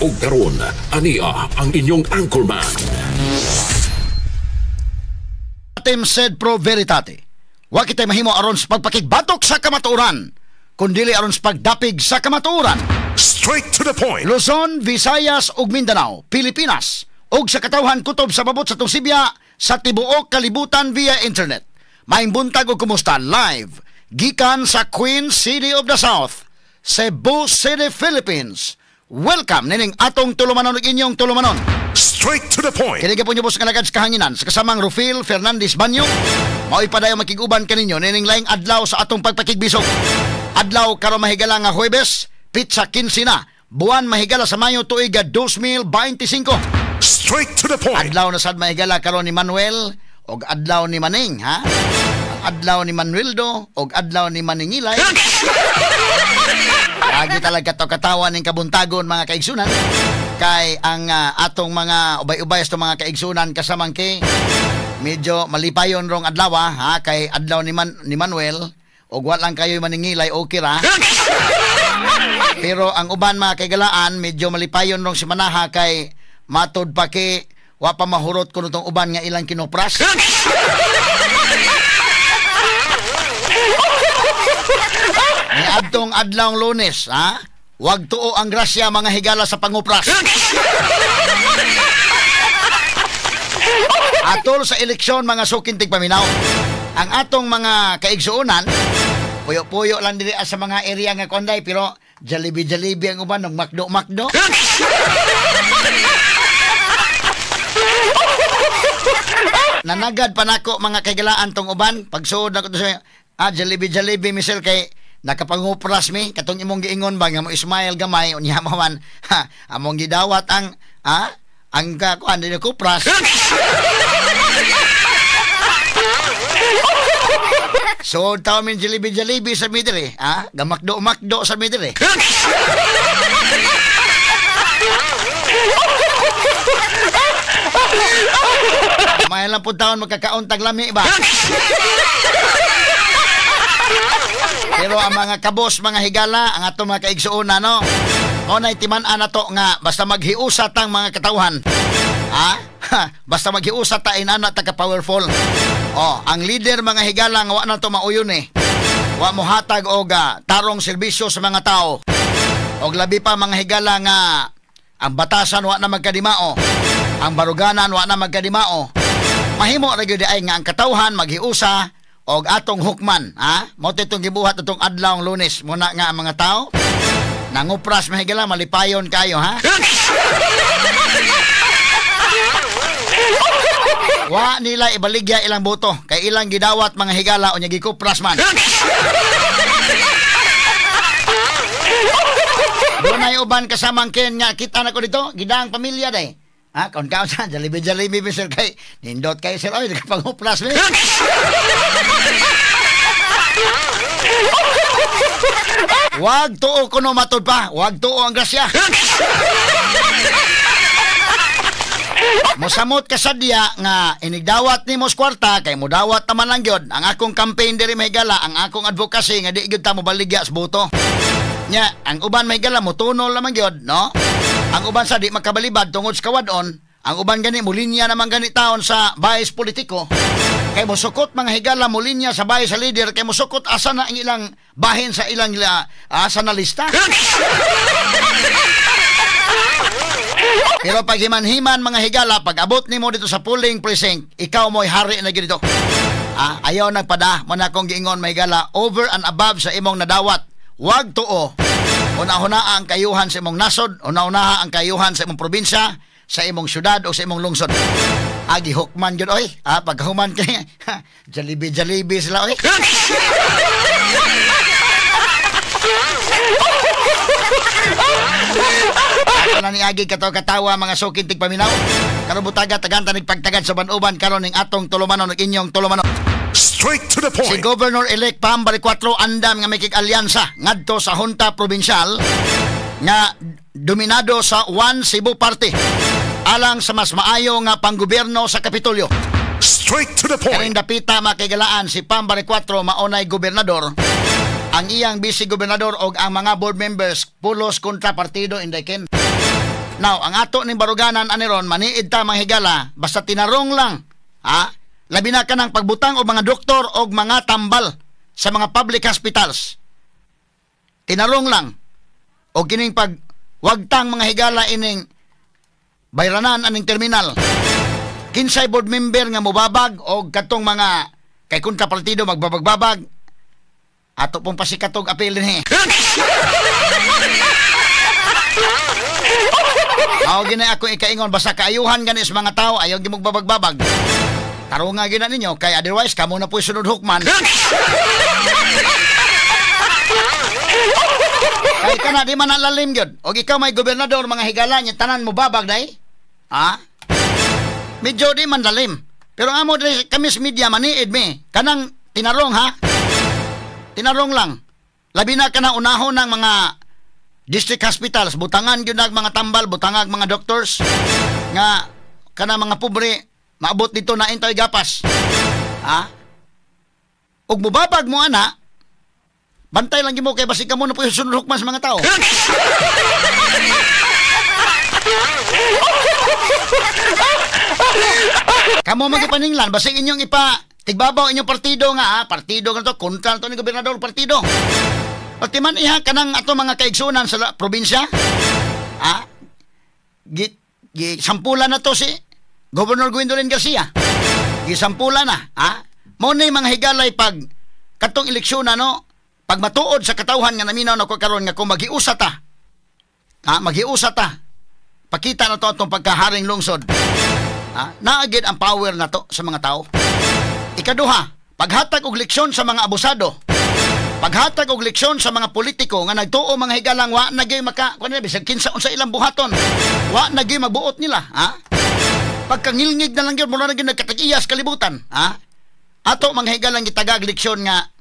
Ug karon, ania ang inyong anchorman. Team sed pro veritate. Wa kitay mahimo aron sa pagpakigbatok sa kamatuoran, kundili aron sa pagdapig sa kamatuoran. Straight to the point. Luzon, Visayas ug Mindanao, Pilipinas ug sa katawhan kutob sa babot sa Tusibya sa tibuok kalibutan via internet. Maayong buntag ug kumusta live gikan sa Queen City of the South, Cebu City, Philippines. Welcome nining atong tulumanon ug inyong tulumanon. Straight to the point. Kini gyapon niyo sa kalagad sa kahanginan sa kasamang Rufil Fernandez Banyo. Mao'y padayon makig-uban kaninyo nining laing adlaw sa atong pagpakigbisog. Adlaw karon mahigala nga Huwebes, pitsa 15 na, buwan mahigala sa Mayo tuig 2025. Straight to the point. Adlaw na sad mahigala karon ni Manuel og adlaw ni Maning, ha? Ang adlaw ni Manueldo og adlaw ni Maningilay. Lagi talaga to katawa ning kabuntagon mga kaigsunan. Kay ang atong mga ubay-ubay sa mga kaigsunan kasamang kay medyo malipayon rong adlaw, ha, kay adlaw ni, ni Manuel og wa lang kayo maningilay, okay ra. Pero ang uban mga kaigalaan medyo malipayon rong si Manaha kay matod pa kay wa pa mahurot kuno tong uban nga ilang kinupras. Ni adtong adlawng Lunes, ha? Wag tuo ang grasya mga higala sa pangupras. Atol sa eleksyon mga suking tigpaminaw. Ang atong mga kaigsuonan, puyo-puyo lang diri sa mga area nga konday pero Jollibee-Jollibee ang uban, Macdo-Macdo. Nanagad pa nako mga kaigalaan tong uban pagsuod nako to sa Jollibee-Jollibee misel kay nakapangupras mi katong imong giingon ba nga mo smile gamay unya mo man ha, among gidawat ang ang kuan dinhi kupras. So taw min Jollibee Jollibee sa midre, ha? Gamakdo makdo sa midre. May lang po taon magkakauntag lami ba? Pero ang mga kabos, mga higala, ang atong mga kaigsuona, no? Mao na'y timan-an na to nga basta maghiusa tang mga katawhan. Ha? Basta maghiusa ta inana ta ka powerful. Oh, ang leader mga higala nga wa na to mauyon eh. Wa mohatag og tarong serbisyo sa mga tao. Og labi pa mga higala nga ang batasan wa na magkadimao. Ang baruganan wa na magkadimao. Mahimo ra gyud ay nga ang katawhan maghiusa og atong hukman, ha? Mao titong gibuhat atong adlawng Lunes. Muna nga ang mga tao nangupras mahigala malipayon kayo, ha? Wa nila ibaligya ilang boto kay ilang gidawat mga higala unya gikupras man. Dunay uban kasamang ken nga kita na ko dito, gidang pamilya day. Ha, kaon kaon sa Jollibee Jollibee sir kay nindot kay sir oy nagapangupras mi. Wag tuo kuno matud pa, wag tuo ang grasya. Mosamot ka sadya nga inigdawat nimo sa kwarta kay modawat naman lang gyud. Ang akong campaign diri mahigala, ang akong advocacy nga di gyud ta mobaligya sa boto. Nya, ang uban mahigala motunol naman gyud, no? Ang uban sa di makabalibad tungod sa kawadon, ang uban gani mulinya naman gani taon sa vice politiko. Kay mosukot mga higala mulinya sa vice sa leader kay mosukot asa na ang ilang bahin sa ilang asa na lista. Pero pag himan-himan mga higala, pag abot nimo dito sa polling precinct, ikaw mo'y hari na dito. Ah, ayaw nagpada mo na akong giingon mga higala, over and above sa imong nadawat. Wag tuo. Una-una ang kayuhan sa imong nasod, una-una ang kayuhan sa imong probinsya, sa imong syudad o sa imong lungsod. Agi hukman gyud oy. Ah, paghuman kay Jollibee Jollibee sila oy. Ako na ni agi katawa mga suking tigpaminaw. Karon butaga tagan tanig pagtagad sa uban-uban karon ning atong tulumanon ug inyong tulumanon. Straight to the point. Si Governor-elect Pam Baricuatro andam nga makig-alyansa ngadto sa Junta Provincial nga dominado sa One Cebu Party alang sa mas maayo nga panggobyerno sa Kapitolyo. Straight to the point. Kaning dapita makigalaan si Pam Baricuatro maunay gobernador, ang iyang vice gobernador og ang mga board members pulos kontra partido Indayken. Now, ang ato ning baruganan aniron, maniid ta mga higala, basta tinarong lang. Ha? Labi na ka ng pagbutang og mga doktor o mga tambal sa mga public hospitals. Tinarong lang. O kining pag wagtang mga higala ining bayranan aning terminal. Kinsay board member nga mubabag o katong mga kay kontra partido magbabagbabag, ato pong pasikatog apil dinhi. Aw gina ako ikaingon basta kaayuhan gani sa mga tao ayaw gi magbabagbabag. Tarunga gina ninyo kay otherwise kamo na po'y sunod hukman. Kay kana di man nalalim gyud. Og ikaw may gobernador mga higala nya tanan mo babag day. Ha? Medyo di man lalim. Pero amo diri kami sa media maniid mi kanang tinarong ha. Tinarong lang. Labi na kana unahon ng mga district hospitals, butangan gyud nag mga tambal, butangag mga doctors nga kana mga pobre maabot dito na intoy gapas. Ha? Ug mubabag mo ana, bantay lang gyud mo kay basig kamo na po sunod hukman sa mga tao. Kamo magipaninglan basig inyong ipa tigbabaw inyong partido nga ha, partido ganito kontra to ni gobernador partido. Pagtiman iha kanang ato mga kaigsunan sa probinsya. Ha? Gisampulan na to si Governor Gwendolyn Garcia. Gisampulan na, ha? Mao ni mga higalay pag katong eleksyon na no, pag matuod sa katawhan nga naminaw na ko karon nga kung maghiusa ta. Ha, maghiusa ta. Pakita na to atong pagkaharing lungsod. Ha? Naagid ang power na to sa mga tao. Ikaduha, paghatag og leksyon sa mga abusado. Paghatag og leksyon sa mga politiko nga nagtuo mga higalang wa na gyud maka kuan bisag kinsa unsa ilang buhaton. Wa na gyud magbuot nila, ha? Pagkangilngig na lang gyud mura na gyud nagkatag-iyas kalibutan, ha? Ato mga higalang gitagag leksyon nga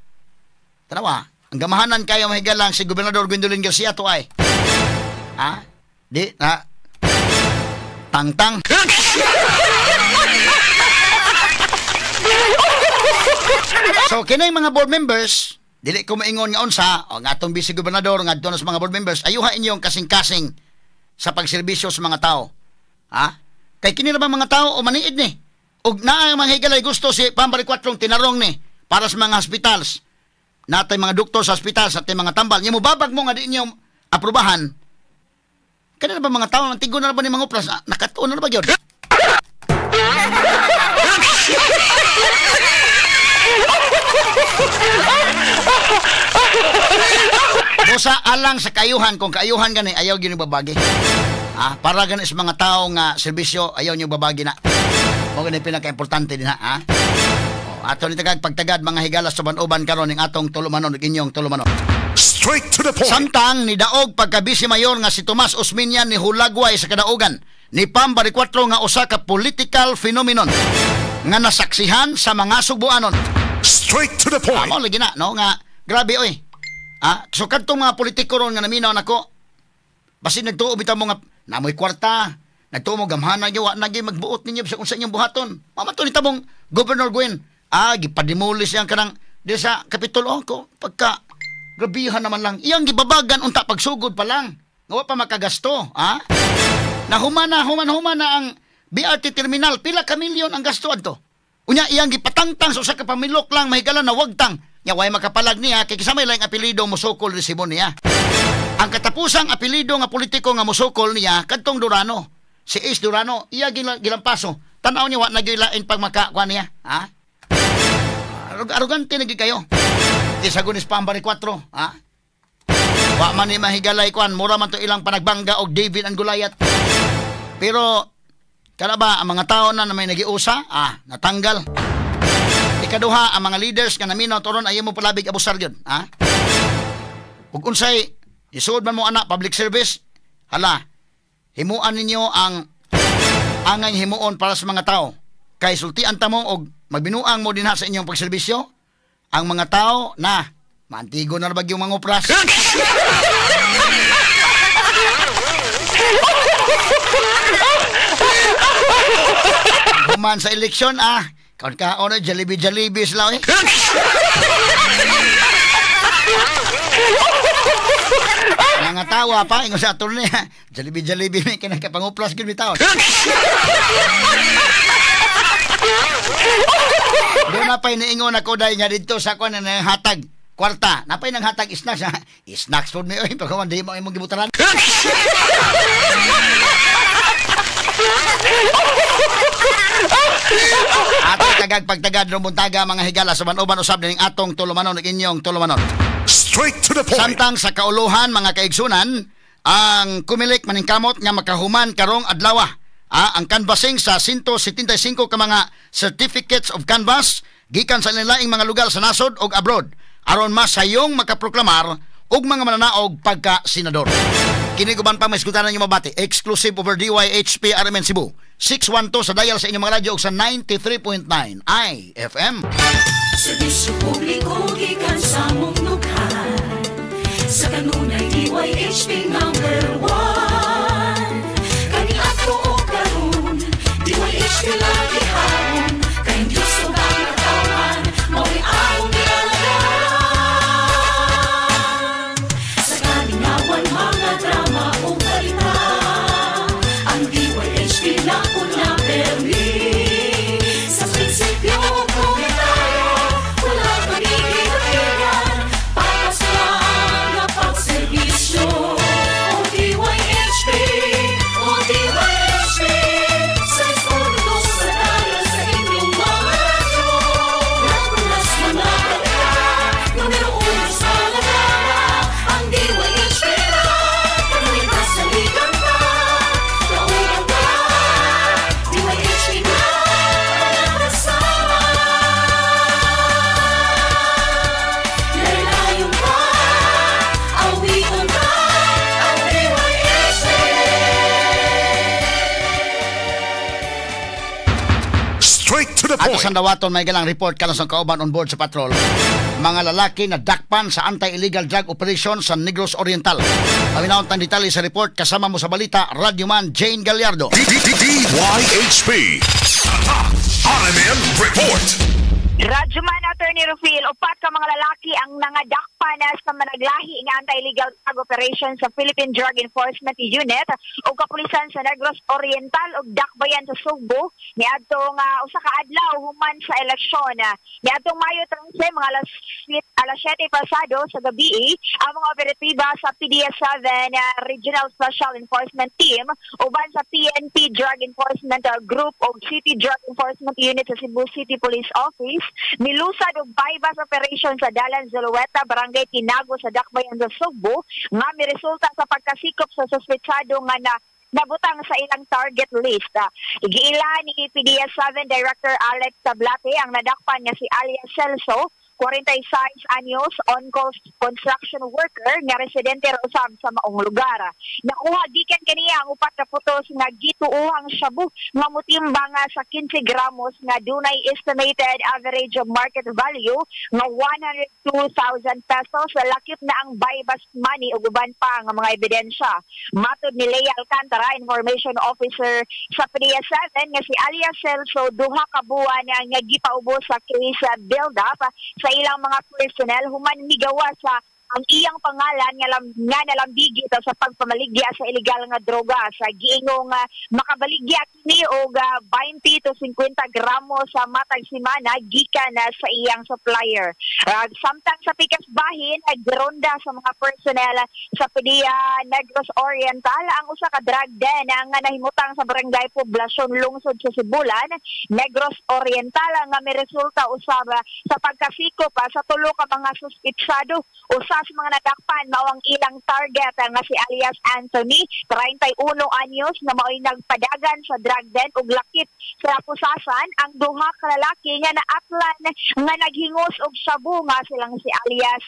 tanawa, ang gamahanan kayo mga higalang si Gobernador Gwendolyn Garcia to ay. Ha? Di na tangtang. So kini mga board members, dili ko maingon nga unsa, o nga atong vice gobernador ngadto na sa mga board members, ayuha inyong kasing-kasing sa pagserbisyo sa mga tao. Ha? Kay kini ra ba mga tao o maniid ni? Og naa ang mga higalay gusto si Pambari 4 tinarong ni para sa mga hospitals. Natay mga doktor sa hospitals, natay mga tambal. Nya mobabag mo nga di inyo aprobahan. Kani ra ba mga tao nang tigo na ra ba ni mga upras? Nakatuon na ra ba gyud? Busa alang sa kaayuhan, kung kaayuhan gani ayaw gyud babagi. Ah, para gani sa mga tao nga serbisyo ayaw niyo babagi na. Mao gani pinaka-importante dinha, ha. O, ato ni tagag pagtagad mga higala sa uban-uban karon ning atong tulumanon ug inyong tulumanon. Straight to the point. Samtang nidaog pagka-vice mayor nga si Tomas Osmeña ni hulagway sa kadaugan ni Pambari 4 nga usa ka political phenomenon nga nasaksihan sa mga Sugbuanon. Straight to the point. Amo lagi na no nga grabe oy. Ah, so kadtong mga politiko ron nga naminaw nako. Basin nagtuo bitaw mo nga namoy kwarta, nagtuo mo gamhana gyud wa na gyud magbuot ninyo sa unsa inyong buhaton. Mamato ni tabong Governor Gwen. Ah, gipademolis yang kanang di sa Kapitol oh, ko pagka grabihan naman lang. Iyang gibabagan unta pagsugod pa lang. Nga wa pa makagasto, ha? Nahumana human na ang BRT terminal, pila ka milyon ang gasto adto. Unya iyang gipatangtang sa usa ka pamilok lang mahigala na wagtang. Nya way makapalag niya kay kisamay lang apelyido mosukol resibo niya. Ang katapusang apelyido nga politiko nga mosukol niya kadtong Durano. Si Ace Durano iya gilampaso. Tan-aw niya wa na gyud lain pag makakuan niya, ha? Arugante na gyud kayo. Di sa gunis Pambari 4, ha? Wa man ni mahigalay kuan, mura man to ilang panagbangga og David and Goliath. Pero kada ba ang mga tao na may nagiusa, ah, natanggal. Ikaduha, ang mga leaders nga naminaw toron ayaw mo palabig abusar gyud, ha? Ug unsay isuod man mo ana public service, hala, himuan ninyo ang angay himuon para sa mga tao. Kay sultian ta mo og magbinuang mo dinha sa inyong pagserbisyo, ang mga tao na maantigo na ba yung mga upras. Human sa eleksyon, ah, kaon-kaon na, jalibi-jalibi sila, eh. Mga tawa pa ingon sa attorney. Jollibee, Jollibee may kinakapanguplas gyud bitaw. Doon na pa'y niingon ako dahil nga dito sa kuan na hatag kwarta. Napay nang hatag snacks. Snacks food mi oy pagkawan di mo imong gibutaran. Atong tagag pagtagad rong buntaga mga higala sa uban usab ning atong tulumanon ug inyong tulumanon. Straight to the point. Samtang sa kauluhan mga kaigsunan, ang kumilik maningkamot nga makahuman karong adlaw. Ang canvassing sa 175 ka mga certificates of canvass gikan sa laing mga lugar sa nasod ug abroad aron masayong makaproklamar og mga mananaog pagka senador. Kini guban pa maisgutan ninyo mabati. Exclusive over DYHP RMN Cebu. 612 sa dial sa inyong mga radyo ug sa 93.9 IFM. Serbisyo publiko gikan sa mong dughan. Sa kanunay DYHP number 1. Kaniadto og karon, DYHP lagi haron. Kay Diyos ug ang katawhan, mao'y among gialagaran. Sa kalingawan mga drama ug balita, ang DYHP na permi. Sa prinsipyo komunitario, wala pagiging-kapigan, patas lang na pagserbisyo. O DYHP, o DYHP, 612 sa dial sa inyong mga radyo. Napunas mga balita, numero 1 sa lagana, ang DYHP na, kanunay kasaligan ka, kauban ka, DYHP na, kasama. Laylayon ka, awiton ka, ang DYHP. Straight to the Ato point. sandawaton may galang report karon sa kauban on board sa patrol. Mga lalaki na dakpan sa anti-illegal drug operation sa Negros Oriental. Paminawon tang detalye sa report kasama mo sa balita Radyoman Jane Gallardo. DYHP. RMN Report. Radyoman Attorney Rufil, upat ka mga lalaki ang nangadakpan sa managlahi nga anti-illegal drug operation sa Philippine Drug Enforcement Unit o kapulisan sa Negros Oriental ug dakbayan sa Sugbo niadtong usa ka adlaw human sa eleksyon. Niadtong Mayo 13 mga alas 7 pasado sa gabi ang mga operatiba sa PDS7 Regional Special Enforcement Team uban sa PNP Drug Enforcement Group ug City Drug Enforcement Unit sa Cebu City Police Office milusad og bypass operation sa Dalan Zulueta, Barangay Tinago sa Dakbayan sa Sugbo nga miresulta sa pagkasikop sa suspetsado nga na nabutang sa ilang target list. Giila ni PDS7 Director Alex Tablate ang nadakpan nga si alias Celso, 46 anyos, on-call construction worker nga residente ra usab sa maong lugar. Nakuha gikan kaniya ang upat ka putos nga gituohang shabu nga motimbang sa 15 gramos nga dunay estimated average of market value nga 102,000 pesos, lakip na ang buy-bust money ug uban pa nga mga ebidensya. Matod ni Lea Alcantara, information officer sa PDS7, nga si alias Celso duha ka buwan nga gipaubos sa case build-up sa ilang mga personnel human migawa sa ang iyang pangalan nga nalambigi sa pagpamaligya sa illegal nga droga. Sa giingong makabaligya kini og 20 to 50 gramo sa matag semana gikan sa iyang supplier. Samtang sa pikas bahin, nagronda sa mga personnel sa PDEA Negros Oriental ang usa ka drug den ang nahimutang sa Barangay Poblacion, lungsod sa Sibulan, Negros Oriental nga miresulta usab sa pagkasikop sa tulo ka mga suspitsado. Usa sa mga nadakpan mao ang ilang target nga si alias Anthony, 31 anyos, nga mao'y nagpadagan sa drug den ug lakip sa pusasan ang duha ka lalaki nga naatlan nga naghingos og shabu nga silang si alias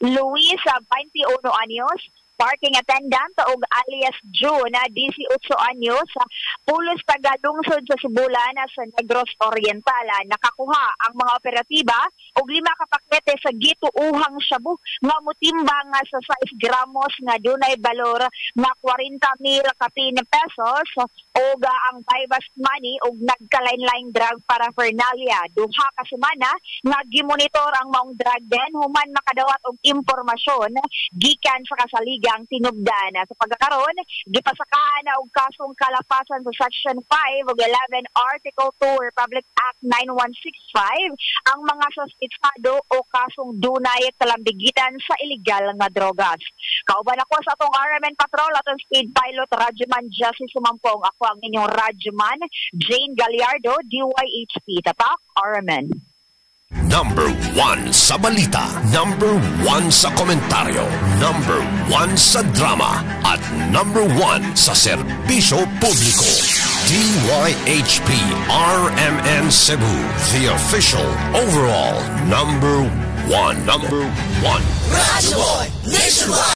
Luis, 21 anyos, parking attendant, og alias June, 18 anyos, pulos taga lungsod sa Sibulan sa Negros Oriental. Nakakuha ang mga operatiba og 5 ka pakete sa gituuhang shabu nga motimbang sa 6 gramos nga dunay balor nga 40,000 kapin pesos og ang buy-bust money og nagkalain-laing drug paraphernalia. Duha ka semana nga gimonitor ang maong drug den human makadawat og impormasyon gikan sa kasaligan Higang Tinubdan. Sa pagkakaron, gipasakaan na og kasong kalapasan sa Section 5 ug 11 Article 2 Republic Act 9165 ang mga suspitsado o kasong dunay kalambigitan sa illegal nga drogas. Kauban ako sa atong RMN Patrol, atong speed pilot Radyoman Jesse Sumampong. Ako ang inyong Radyoman, Jane Gallardo, DYHP. Tatak, RMN. Number 1 sa balita. Number 1 sa komentaryo. Number 1 sa drama. At number 1 sa serbisyo publiko. DYHP RMN Cebu. The official overall number 1. Number 1. Radyo Boy Nationwide.